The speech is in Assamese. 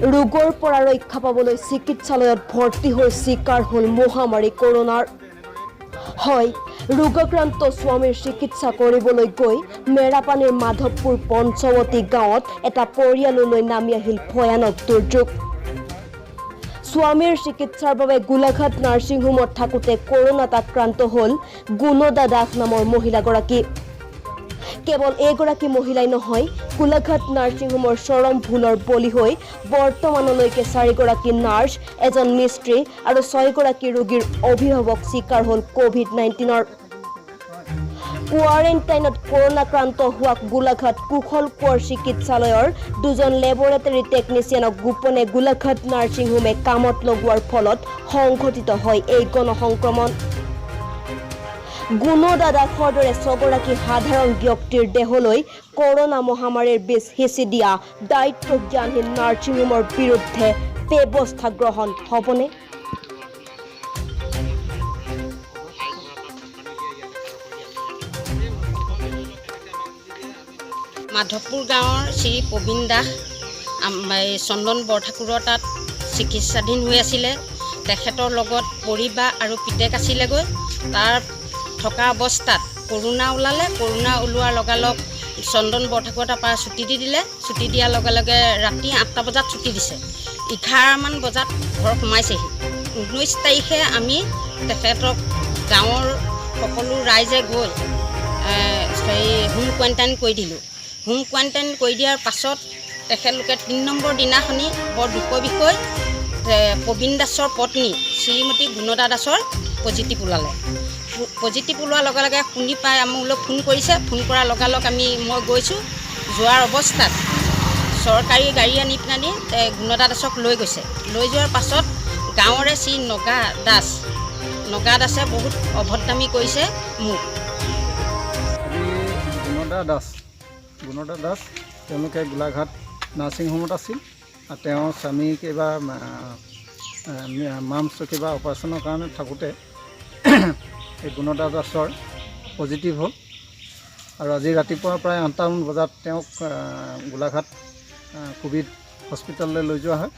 ৰোগৰ পৰা ৰক্ষা পাবলৈ চিকিৎসালয়ত ভৰ্তি হৈ চিকাৰ হ'ল মহামাৰী কৰোণাৰ। হয়, ৰোগাক্ৰান্ত স্বামীৰ চিকিৎসা কৰিবলৈ গৈ মেৰাপানীৰ মাধৱপুৰ পঞ্চৱতী গাঁৱত এটা পৰিয়াললৈ নামি আহিল ভয়ানক দুৰ্যোগ। স্বামীৰ চিকিৎসাৰ বাবে গোলাঘাট নাৰ্ছিং হোমত থাকোঁতে কৰোণাত আক্ৰান্ত হ'ল গুণদা দাস নামৰ মহিলাগৰাকী। কেৱল এইগৰাকী মহিলাই নহয়, গোলাঘাট নাৰ্ছিং হোমৰ চৰম ভুলৰ বলি হৈ বৰ্তমানলৈকে চাৰিগৰাকী নাৰ্ছ, এজন মিস্ত্ৰী আৰু ছয়গৰাকী ৰোগীৰ অভিভাৱক চিকাৰ হ'ল ক'ভিড-19ৰ। কোৱাৰেণ্টাইনত কৰোণাক্ৰান্ত হোৱা গোলাঘাট কুশল কোঁৱৰ চিকিৎসালয়ৰ দুজন লেবৰেটৰী টেকনিচিয়ানক গোপনে গোলাঘাট নাৰ্ছিং হোমে কামত লগোৱাৰ ফলত সংঘটিত হয় এই গণসংক্ৰমণ। গুণদা দাসৰ দৰে ছগৰাকী সাধাৰণ ব্যক্তিৰ দেহলৈ কৰোণা মহামাৰীৰ বীজ সিঁচি দিয়া দায়িত্বজ্ঞানহীন নাৰ্ছিং হোমৰ বিৰুদ্ধে ব্যৱস্থা গ্ৰহণ হ'বনে? মাধৱপুৰ গাঁৱৰ শ্ৰী প্ৰবীণ দাস এই চন্দন বৰঠাকুৰৰ তাত চিকিৎসাধীন হৈ আছিলে। তেখেতৰ লগত পৰিবা আৰু পিতেক আছিলেগৈ। তাৰ থকা অৱস্থাত কৰোণা ওলালে। কৰোণা ওলোৱাৰ লগালগ চন্দন বৰঠাকুৰৰ তাৰপৰা ছুটি দি দিলে। ছুটি দিয়াৰ লগে লগে ৰাতি 8টা বজাত ছুটি দিছে, 11মান বজাত ঘৰ সোমাইছেহি। 19 তাৰিখে আমি তেখেতক গাঁৱৰ সকলো ৰাইজে গৈ সেই হোম কোৱাৰেণ্টাইন কৰি দিলোঁ। হোম কোৱাৰেণ্টাইন কৰি দিয়াৰ পাছত তেখেতলোকে 3 নম্বৰ দিনাখনি বৰ দুখৰ বিষয়, প্ৰবীণ দাসৰ পত্নী শ্ৰীমতী গুণদা দাসৰ পজিটিভ ওলালে। পজিটিভ ওলোৱাৰ লগে লগে শুনি পাই মোলৈ ফোন কৰিছে। ফোন কৰাৰ লগালগ মই গৈছোঁ। যোৱাৰ অৱস্থাত চৰকাৰী গাড়ী আনি পেলানি গুণদা দাসক লৈ গৈছে। লৈ যোৱাৰ পাছত গাঁৱৰে শ্ৰী নগা দাস, নগা দাসে বহুত অভদ্ৰামি কৰিছে মোক। আজি গুণদা দাস তেওঁলোকে গোলাঘাট নাৰ্ছিং হোমত আছিল আৰু তেওঁৰ স্বামী কিবা মামছ কিবা অপাৰেশ্যনৰ কাৰণে থাকোঁতে এই গুণদা দাসৰ পজিটিভ হ'ল আৰু আজি ৰাতিপুৱা প্ৰায় 8টামান বজাত তেওঁক গোলাঘাট ক'ভিড হস্পিটেললৈ লৈ যোৱা হয়।